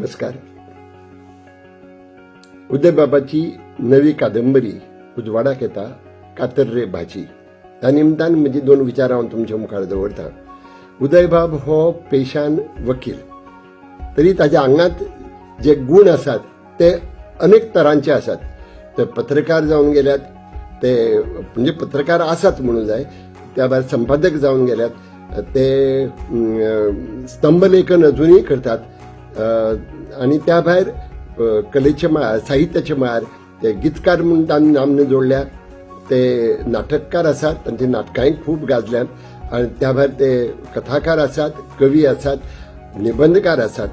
नमस्कार. उदयबाबाची नवी कादंबरी उजवाडाक येता, कातर रे भाजी. त्या निमतान म्हजी दोन विचार हांव तुमच्या मुखार दवरतां. उदयबाब हो पेशान वकील, तरी ताज्या आंगांत जे गूण आसात ते अनेक तरांचे आसात. ते पत्रकार जावन गेल्यात, ते म्हणजे पत्रकार आसात म्हणूं जाय, त्या भायर संपादक जावन गेल्यात, ते स्तंभलेखन अजुनूय करतात आनी त्या भायर कलेच्या मळार, साहित्याच्या मळार ते गीतकार म्हूण तांणी नामना जोडल्या. ते नाटककार आसात, तांची नाटकांय खूब गाजल्यांत आनी त्या भायर ते कथाकार आसात, कवी आसात, निबंदकार आसात.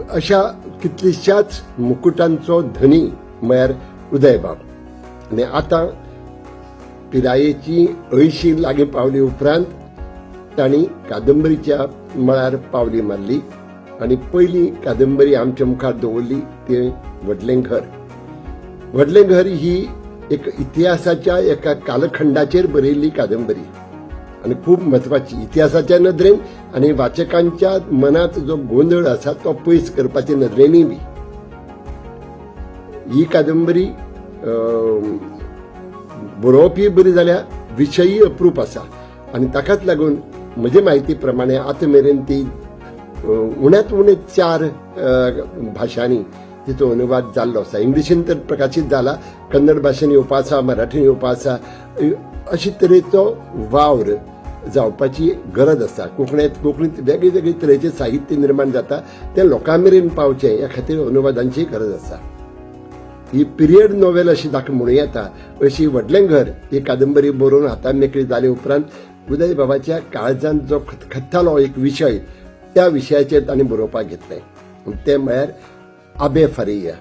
अशा कितलीशाच मुकुटांचो धनी म्हळ्यार उदयबाब. आनी आतां पिरायेची 80 लागीं पावली उपरांत तांणी कादंबरीच्या मळार पावली मारली आनी पयली कादंबरी आमच्या मुखार दवरली ती व्हडलें घर. व्हडलें घर ही एक इतिहासाच्या एका कालखंडाचेर बरयल्ली कादंबरी आनी खूब म्हत्वाची इतिहासाच्या नदरेन आनी वाचकांच्या मनांत जो गोंदळ आसा तो पयस करपाचे नदरेनूय बी ही कादंबरी बरोवपी बरी जाल्या, विशयी अप्रूप आसा आनी ताकाच लागून म्हजे म्हायती प्रमाणे आतां मेरेन ती उण्यांत उणे चार भाशांनी तिचो अनुवाद जाल्लो आसा. इंग्लिशीन तर प्रकाशीत जाला, कन्नड भाशेन येवपा आसा, मराठीन येवपा आसा. अशे तरेचो वावर जावपाची गरज आसा. कोंकणीत वेगळे वेगळे तरेचें साहित्य निर्माण जाता, तें लोकां मेरेन पावचें ह्या खातीर अनुवादांची गरज आसा. ही पिरियड नॉवेल अशी ताका म्हणूं येता. अशी व्हडलें घर ही कादंबरी बरोवन हाता मेकळी जाले उपरांत उदय बाबाच्या काळजांत जो खतखत्तालो एक विशय, त्या विशयाचेर तांणी बरोवपाक घेतलें. तें म्हळ्यार आबे फारिया.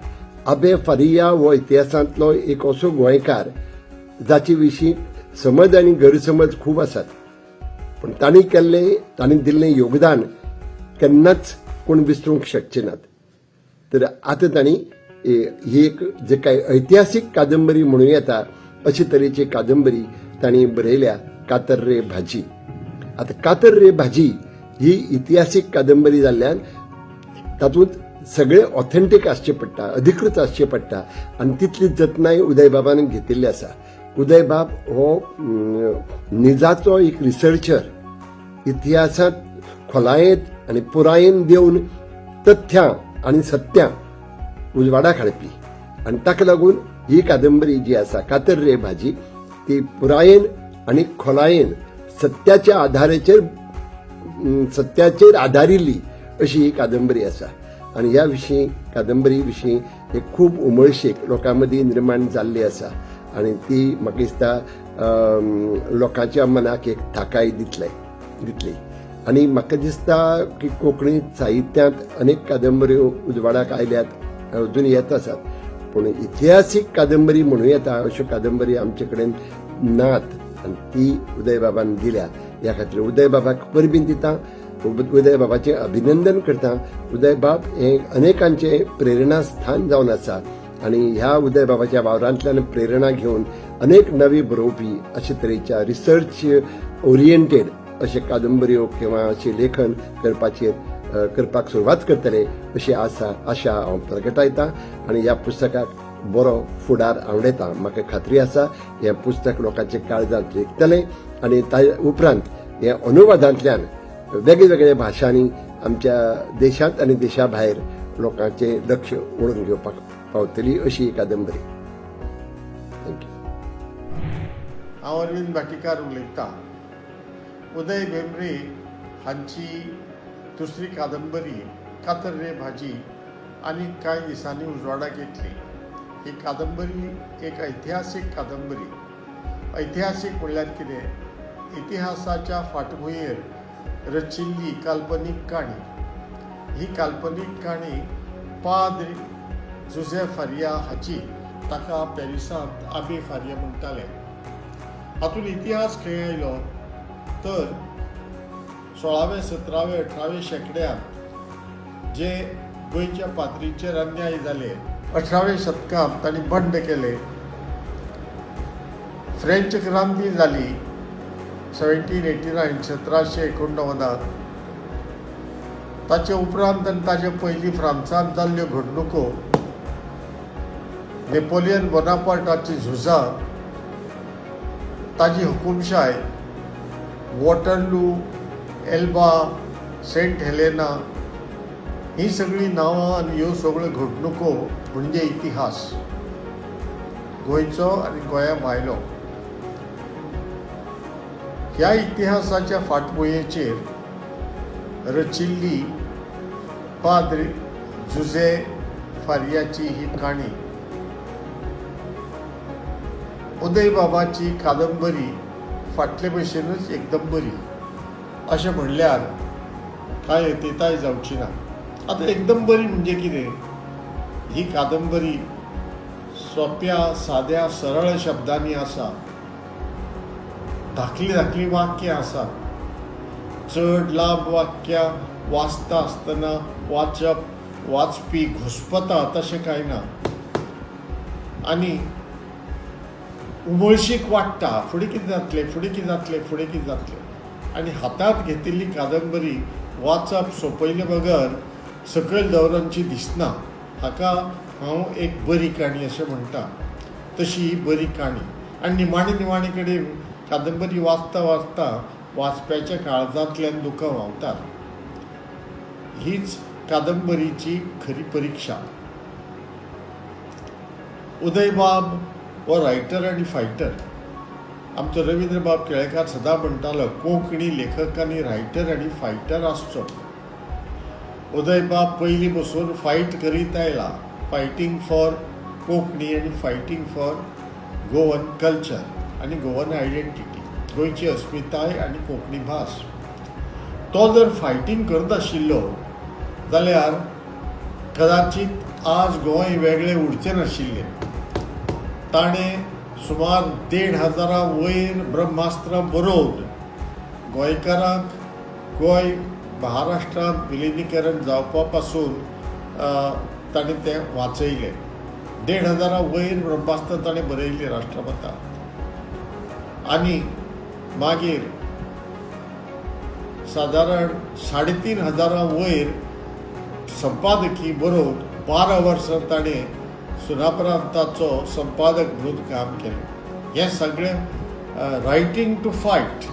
आबे फारिया हो इतिहासांतलो एक असो गोंयकार जाचे विशीं समज आनी गैरसमज खूब आसात, पूण तांणी केल्लें, तांणी दिल्लें योगदान केन्नाच कोण विसरूंक शकचे नात. तर आतां तांणी ही एक जे काय ऐतिहासीक कादंबरी म्हणूं येता अशे तरेची कादंबरी तांणी बरयल्या, कातर रे भाजी. आतां कातर रे भाजी ही इतिहासीक कादंबरी जाल्ल्यान तातूंत सगळें ऑथेंटीक आसचें पडटा, अधिकृत आसचें पडटा आनी तितली जतनाय उदयबाबान घेतिल्ली आसा. उदयबाब हो निजाचो एक रिसर्चर, इतिहासांत खोलायेंत आनी पुरायेन देवन तथ्यां आनी सत्यां उजवाडाक हाडपी आनी ताका लागून ही कादंबरी जी आसा कातर रे भाजी, ती पुरायेन आनी खोलायेन सत्याच्या आधाराचेर, सत्याचेर आदारिल्ली अशी ही कादंबरी आसा. आनी ह्या विशीं, कादंबरी विशीं एक खूब उमळशीक लोकां मदीं निर्माण जाल्ली आसा आनी ती म्हाका दिसता लोकांच्या मनाक एक थाकाय दितली. आनी म्हाका दिसता की कोंकणी साहित्यांत अनेक कादंबऱ्यो उजवाडाक आयल्यात, अजून येत आसात, पूण इतिहासीक कादंबरी म्हणूं येता अश्यो कादंबरी आमचे कडेन नात आनी ती उदयबाबान दिल्या. ह्या खातीर उदयबाबाक परबीं दिता, उदयबाबाचें अभिनंदन करता. उदयबाब हें अनेकांचें प्रेरणास्थान जावन आसा आनी ह्या उदयबाबाच्या वावरांतल्यान प्रेरणा घेवन अनेक नवी बरोवपी अशे तरेच्या रिसर्च ओरिएंटेड अशे कादंबऱ्यो किंवा अशें लेखन करपाक सुरवात करतले अशी आसा, आशा हांव प्रगटायता आनी ह्या पुस्तकाक बरो फुडार आवडयता. म्हाका खात्री आसा, हें पुस्तक लोकांच्या काळजांत रिगतलें आनी ताजे उपरांत हे अनुवादांतल्यान वेगळे वेगळे भाशांनी आमच्या देशांत आनी देशा भायर लोकांचें लक्ष ओडून घेवपाक पावतली अशी ही कादंबरी. Thank you. हांव अरविंद भाटीकार उलयतां. उदय भेंब्रे हांची दुसरी कादंबरी कातर रे भाजी आनी कांय दिसांनी उजवाडाक येतली. ही कादंबरी एक ऐतिहासीक कादंबरी. ऐतिहासीक म्हणल्यार कितें? इतिहासाच्या फाटभुंयेर रचिल्ली काल्पनीक काणी. ही काल्पनीक काणी पाद्र जुझे फारिया हाची, ताका पॅरिसांत आबे फारिया म्हणटाले. हातूंत इतिहास खंय आयलो तर 16व्या, 17व्या, 18व्या शेंकड्यांत जे गोंयच्या पाद्रीचेर अन्याय जाले, 18व्या शतकांत तांणी बंड केले, फ्रेंच क्रांती जाली, 1789, 1789. ताचे उपरांत आनी ताचे पयलीं फ्रांसांत जाल्ल्यो घडणुको, नेपोलियन बोनापार्टाची झुजां, ताजी हुकुमशाय, वॉटरलू, एल्बा, सेंट हेलेना हीं सगळीं नांवां आनी ह्यो सगळ्यो घडणुको म्हणजे इतिहास गोंयचो आनी गोंया भायलो. ह्या इतिहासाच्या फाटभुंयेचेर रचिल्ली पाद्र जुझे फारियाची ही काणी. उदयबाबाची कादंबरी फाटले भशेनूच एकदम बरी अशें म्हणल्यार कांय अतिताय जावची ना. आतां एकदम बरी म्हणजे कितें? ही कादंबरी सोंप्या साद्या सरळ शब्दांनी आसा, धाकलीं धाकलीं वाक्यां आसात, चड लांब वाक्यां वाचता आसतना वाचप वाचपी घुस्पता तशें कांय ना आनी उमळशीक वाडटा, फुडें कितें जातलें, फुडें कितें जातलें, फुडें कितें जातलें. आनी हातांत घेतिल्ली कादंबरी वाचप सोंपयले बगर सकयल दवरनची दिसना. हाका हांव एक बरी काणी अशें म्हणटा. तशी ही बरी काणी आनी निमाणी निमाणी कडेन कादंबरी वाचता वाचता वाचप्याच्या काळजांतल्यान दुकां व्हांवतात. हीच कादंबरीची खरी परिक्षा. उदयबाब हो रायटर आनी फायटर. आमचो रवींद्रबाब केळेकार सदां म्हणटालो, कोंकणी लेखकांनी रायटर आनी फायटर आसचो. उदयबाब पयलीं पसून फायट करीत आयला, फायटींग फॉर कोंकणी आनी फायटींग फॉर गोवन कल्चर आनी गोवन आयडेंटिटी, गोंयची अस्मिताय आनी कोंकणी भास. तो जर फायटींग करत आशिल्लो जाल्यार कदाचीत आज गोंय वेगळें उरचें नाशिल्लें. ताणें सुमार 1500 वयर ब्रह्मास्त्रां बरोवन गोंयकारांक गोंय महाराष्ट्रांत विलिनीकरण जावपा पासून ताणें तें वाचयलें. 1500 वयर ब्रह्मास्त्रां ताणें बरयलीं राष्ट्रमतांत. आनी मागीर सादारण 3500 वयर संपादकी बरोवन 12 वर्सां ताणें सुनापरांताचो संपादक म्हणून काम केलें. हें सगळें रायटींग टू फायट.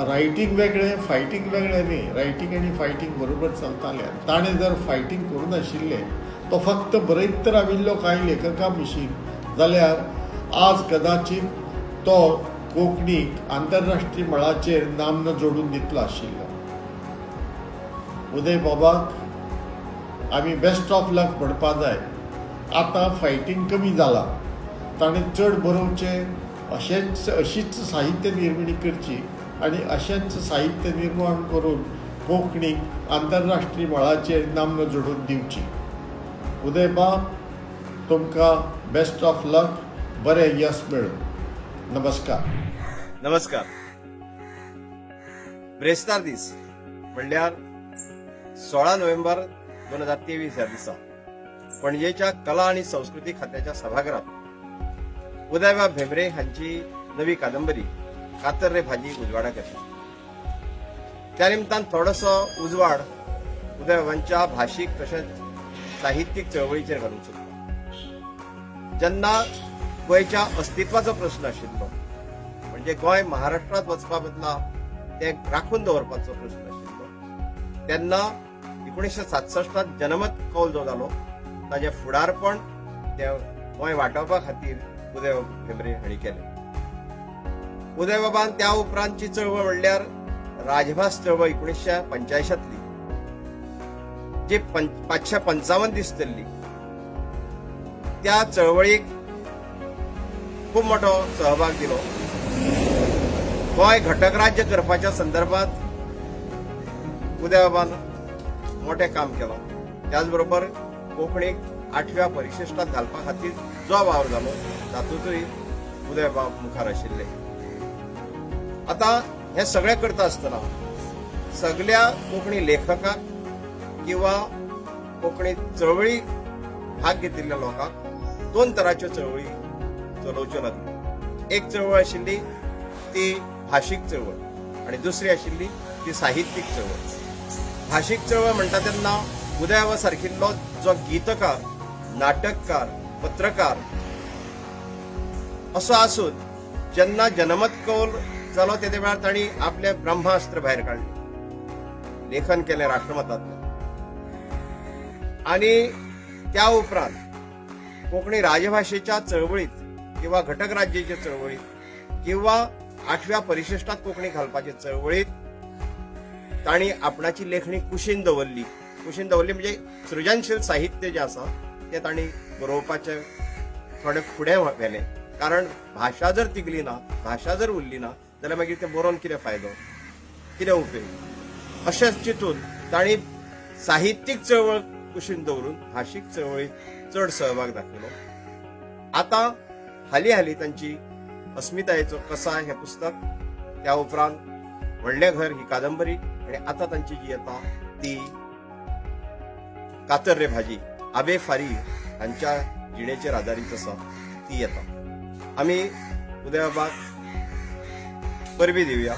रायटींग वेगळें, फायटींग वेगळें न्ही. रायटींग आनी फायटींग बरोबर चलतालें. ताणें जर फायटींग करूं नाशिल्लें, तो फक्त बरयत राविल्लो कांय लेखकां भशेन जाल्यार आज कदाचीत तो कोंकणीक आंतरराष्ट्रीय मळाचेर नामना जोडून दितलो आशिल्लो. उदय बाबाक आमी बेस्ट ऑफ लक म्हणपा जाय. आतां फायटींग कमी जालां, ताणें चड बरोवचें, अशेंच अशीच साहित्य निर्मणी करची आनी अशेंच साहित्य निर्माण करून कोंकणीक आंतरराष्ट्रीय मळाचेर नामना जोडून दिवची. उदयबाब, तुमकां बेस्ट ऑफ लक, बरें यश मेळूं. नमस्कार. नमस्कार. ब्रेस्तार दीस म्हणल्यार 16 नोव्हेंबर 2023 ह्या दिसा पणजेच्या कला आनी संस्कृती खात्याच्या सभाघरात उदयबाब भेंब्रे हांची नवी कादंबरी कातर रे भाजी उजवाडाक येता. त्या निमतान थोडोसो उजवाड उदयबाबांच्या भाशीक तशेंच साहित्यीक चळवळीचेर घालूंक सोदता. जेन्ना गोंयच्या अस्तित्वाचो प्रस्न आशिल्लो, म्हणजे गोंय महाराष्ट्रात वचपा बदला तें राखून दवरपाचो प्रस्न आशिल्लो, तेन्ना 1967 जनमत कौल जो जालो ताजें फुडारपण ते गोंय वाटावपा खातीर उदय भेंब्रे हांणी केलें. उदयबाबान त्या उपरांतची चळवळ म्हणल्यार राजभास चळवळ 1985तली, जी 555 दीस चल्ली. त्या चळवळीक खूब मोठो सहभाग दिलो. गोंय घटक राज्य करपाच्या संदर्भात उदयबाबान मोठें काम केलां. त्याच बरोबर कोंकणीक आठव्या परिशिष्टात घालपा खातीर जो वावर जालो तातूंतय उदयबाब मुखार आशिल्ले. आतां हें सगळें करता आसतना सगल्या कोंकणी लेखकांक किंवा कोंकणी चळवळी भाग घेतिल्ल्या लोकांक दोन तरांच्यो चळवळी चलोवच्यो लागल्यो. एक चळवळ आशिल्ली ती भाशीक चळवळ आनी दुसरी आशिल्ली ती साहित्यीक चळवळ. भाशीक चळवळ म्हणटा तेन्ना उदयबाबा सारकिल्लो जो गीतकार, नाटककार, पत्रकार असो आसून जेन्ना जनमत कौल जालो तेदे वेळार तांणी आपलें ब्रह्मास्त्र भायर काडलें, लेखन केलें राष्ट्रमतांतलें आनी त्या उपरांत कोंकणी राजभाशेच्या चळवळीत किंवा घटक राज्याच्या चळवळीत किंवा आठव्या परिशिष्टात कोंकणी घालपाचे चळवळीत तांणी आपणाची लेखणी कुशीन दवरली. कुशीन दवरली म्हणजे सृजनशील साहित्य जें आसा तें तांणी बरोवपाचें थोडें फुडें व्हेलें, कारण भाशा जर तिगली ना, भाशा जर उरली ना जाल्यार मागीर तें बरोवन कितें फायदो, कितें उपेग. अशेंच चिंतून तांणी साहित्यीक चळवळ कुशीन दवरून भाशीक चळवळीत चड सहभाग दाखयलो. आतां हालीं हालीं तांची अस्मितायेचो कसाय हें पुस्तक, त्या उपरांत व्हडलें घर ही कादंबरी आनी आतां तांची जी येता ती कातर रे भाजी, आबे फारी हांच्या जिणेचेर आदारीत आसा ती येता. आमी उदयबाबाक परबी दिवया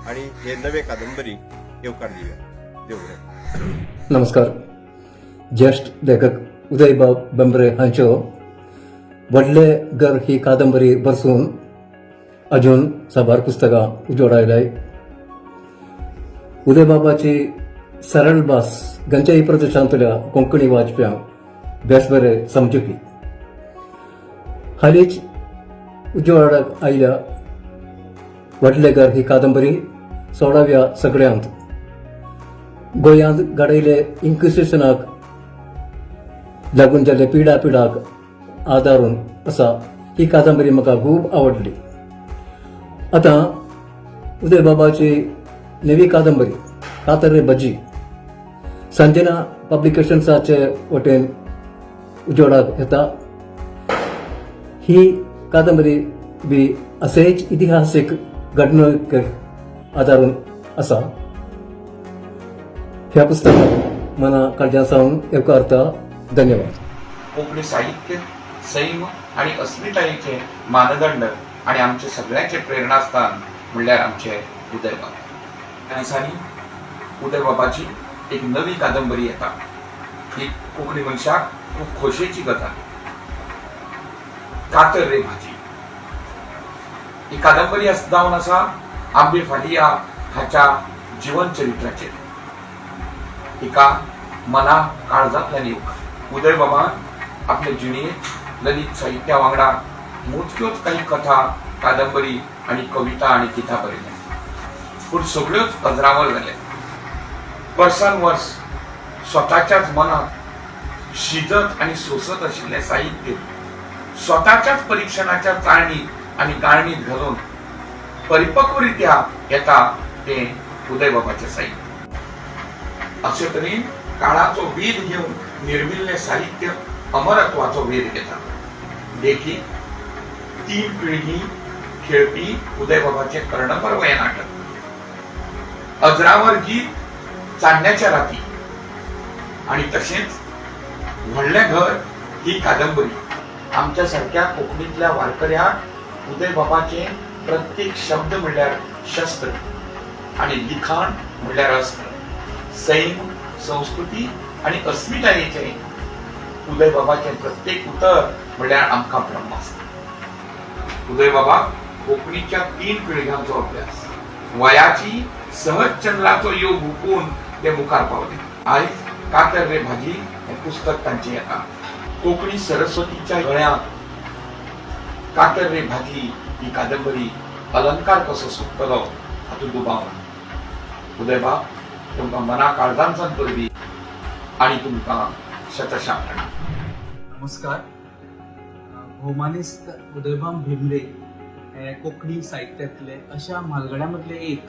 आनी हे नवे कादंबरी येवकार दिवया. देव बरें. नमस्कार. ज्येश्ठ लेखक उदयबाब भेंब्रे हांच्यो व्हडले घर ही कादंबरी बरसून अजून साबार पुस्तकां उजवाडायल्याय. उदयबाबाची सरळ भास खंयच्याय प्रदेशांतल्या कोंकणी वाचप्यांक बेस बरें समजुपी. हालींच उजवाडाक आयल्या व्हडले घर ही कादंबरी 16व्या सगळ्यांत गोंयांत घडयले इन्क्विजिशनाक लागून जाल्ले पिडा पिडाक आदारून आसा. ही कादंबरी म्हाका खूब आवडली. आतां उदयबाबाची नवी कादंबरी कातर रे भजी संजना पब्लिकेशन्साचे वटेन उजवाडाक येता. ही कादंबरी बी असेच इतिहासीक घडणुकेक आदारून आसा. ह्या पुस्तकाक मना काळजा सावन येवकारता. धन्यवाद. कोंकणी साहित्य, सैम आनी अस्मितायेचे मानदंड आनी आमचे सगळ्यांचे प्रेरणास्थान म्हणल्यार आमचे उदयबाब. ह्या दिसांनी उदयबाबाची एक नवी कादंबरी येता. ही कोंकणी मनशाक खूब खोशयेची गजाल. कातर रे भाजी ही कादंबरी जावन आसा आंबे फालिया हाच्या जीवन चरित्राचेर. हिका मना काळजांतल्यान येवकार. उदयबाबान आपले जिणेंत ललित साहित्या वांगडा मोजक्योच काही कथा, कादंबरी आनी कविता आनी गितां बरयल्या, पूण सगळ्योच अजरामर जाल्या. वर्सान वर्स स्वताच्याच मनात शिजत आनी सोंसत आशिल्लें साहित्य स्वताच्याच परिक्षणाच्या चाळणीत आनी गाळणीत घालून परिपक्वरित्या येता तें उदयबाबाचें साहित्य. अशे तरेन काळाचो वेध घेवन निर्मिल्लें साहित्य अमरत्वाचो वेध घेता. देखीक, तीन पिळगी खेळपी उदयबाबाचें कर्णपर्व हें नाटक, अजरामर गीत चान्न्याच्या राती आणि तशेंच व्हडलें घर ही कादंबरी. आमच्या सारक्या कोंकणींतल्या वारकऱ्याक उदयबाबाचें प्रत्येक शब्द म्हणल्यार शस्त्र आणि लिखाण म्हणल्यार अस्त्र. सैम, संस्कृती आणि अस्मितायेचें उदयबाबाचें प्रत्येक उतर म्हणल्यार आमकां ब्रह्मास्त्र. उदयबाबा कोंकणीच्या तीन पिळग्यांचो अभ्यास, वयाची सहज चंद्राचो योग हुपून ते मुखार पावले. आयज कातर रे भाजी हें पुस्तक तांचें येता. कोंकणी सरस्वतीच्या गळ्यांत कातर रे भाजी ही कादंबरी अलंकार कसो सोदतलो हातूंत दुबाव ना. उदयबाब, तुमकां मना काळजांतल्यान परबी आनी तुमकां शतशा प्रणाम. नमस्कार. भोवमानेस्त उदयबाब भेंब्रे हे कोंकणी साहित्यांतले अशा म्हालगड्यां मदले एक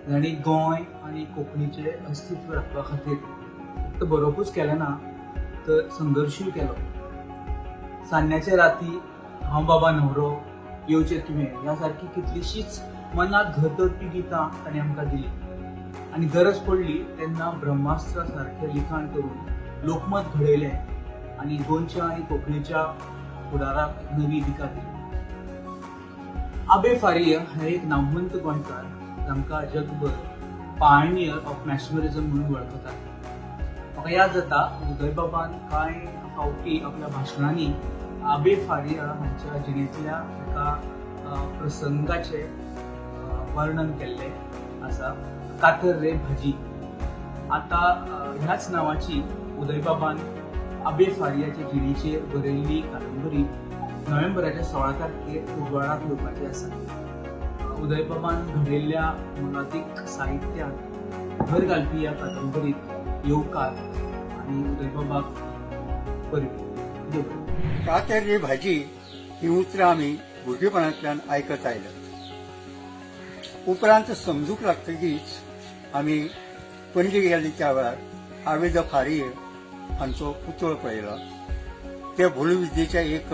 जांणी गोंय आनी कोंकणीचें अस्तित्व राखपा खातीर फक्त बरोवपूच केलें ना तर संघर्शूय केलो. चान्न्याचे राती, हांव बाबा न्हवरो, येवचें तुवें ह्या सारकी कितलीशींच मनाक घर करपी गितां तांणी आमकां दिली आनी गरज पडली तेन्ना ब्रह्मास्त्रा सारकें लिखाण करून लोकमत घडयलें आनी गोंयच्या आनी कोंकणीच्या फुडाराक एक नवी दिका दिली. आबे फारिया हे एक नामवंत गोंयकार, तांकां जगभर पायनियर ऑफ मॅस्मरिझम म्हणून वळखतात. म्हाका याद जाता, उदयबाबान कांय फावटी आपल्या भाशणांनी आबे फारिया हांच्या जिणेंतल्या एका प्रसंगाचें वर्णन केल्लें आसा, कातर रे भाजी. आतां ह्याच नांवाची उदयबाबान आबे फारियाचे जिणेचेर बरयल्ली कादंबरी नोव्हेंबराच्या 16 तारखेर उजवाडाक येवपाची आसा. उदयबाबान घडयल्ल्या मोलादीक साहित्यांत भर घालपी ह्या कादंबरीक येवकार आनी उदयबाबाक परबीं. देव बरें करूं. कातर रे भाजी ही उतरां आमी भुरगेपणांतल्यान आयकत आयल्यात. उपरांत समजूंक लागतकीच आमी पणजे गेले. त्या वेळार आबे the Faria हांचो पुतळो पळयलो. ते भूलविद्येचे एक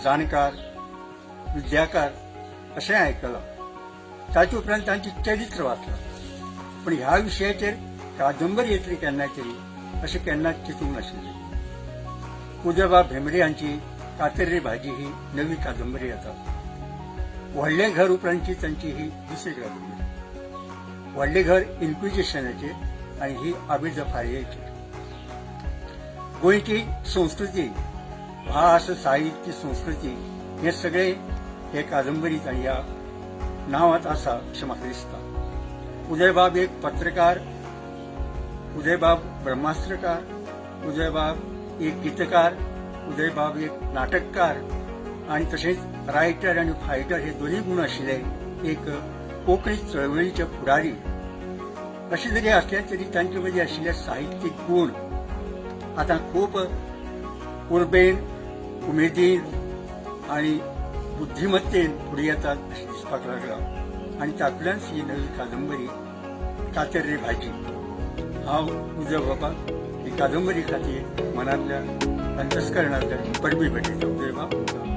जाणकार, विद्याकार अशें आयकलां. ताचे उपरांत तांचें चरित्र वाचलां, पूण ह्या विशयाचेर कादंबरी येतली केन्ना तरी अशें केन्नाच चिंतूंक नाशिल्लें. उदयबाब भेंब्रे हांची कातर रे भाजी ही नवी कादंबरी येता. व्हडलें घर उपरांतची तांची ही दुसरी कादंबरी. व्हडलें घर इन्क्विजिशनाचेर आनी ही आबे the फारियाचेर. गोंयची संस्कृती, भास, साहित्य, संस्कृती हे सगळे हे कादंबरीत आनी ह्या नांवांत आसा अशें म्हाका दिसता. उदयबाब एक पत्रकार, उदयबाब ब्रह्मास्त्रकार, उदयबाब एक गीतकार, उदयबाब एक नाटककार आनी तशेंच रायटर आनी फायटर हे दोनूय गूण आशिल्ले एक कोंकणी चळवळीचे फुडारी. अशें जरी असले तरी तांचे मदीं आशिल्ले साहित्यीक गूण आतां खूब उर्बेन, उमेदीन आनी बुद्धिमत्तेन फुडें येतात अशें दिसपाक लागलां आनी तातूंतल्यान ही नवी कादंबरी कातर रे भाजी. हांव उदय बाबाक ही कादंबरी खातीर मनांतल्या, अंतस्करणांतल्यान परबीं भेटयता. उदय बाब, तुमकां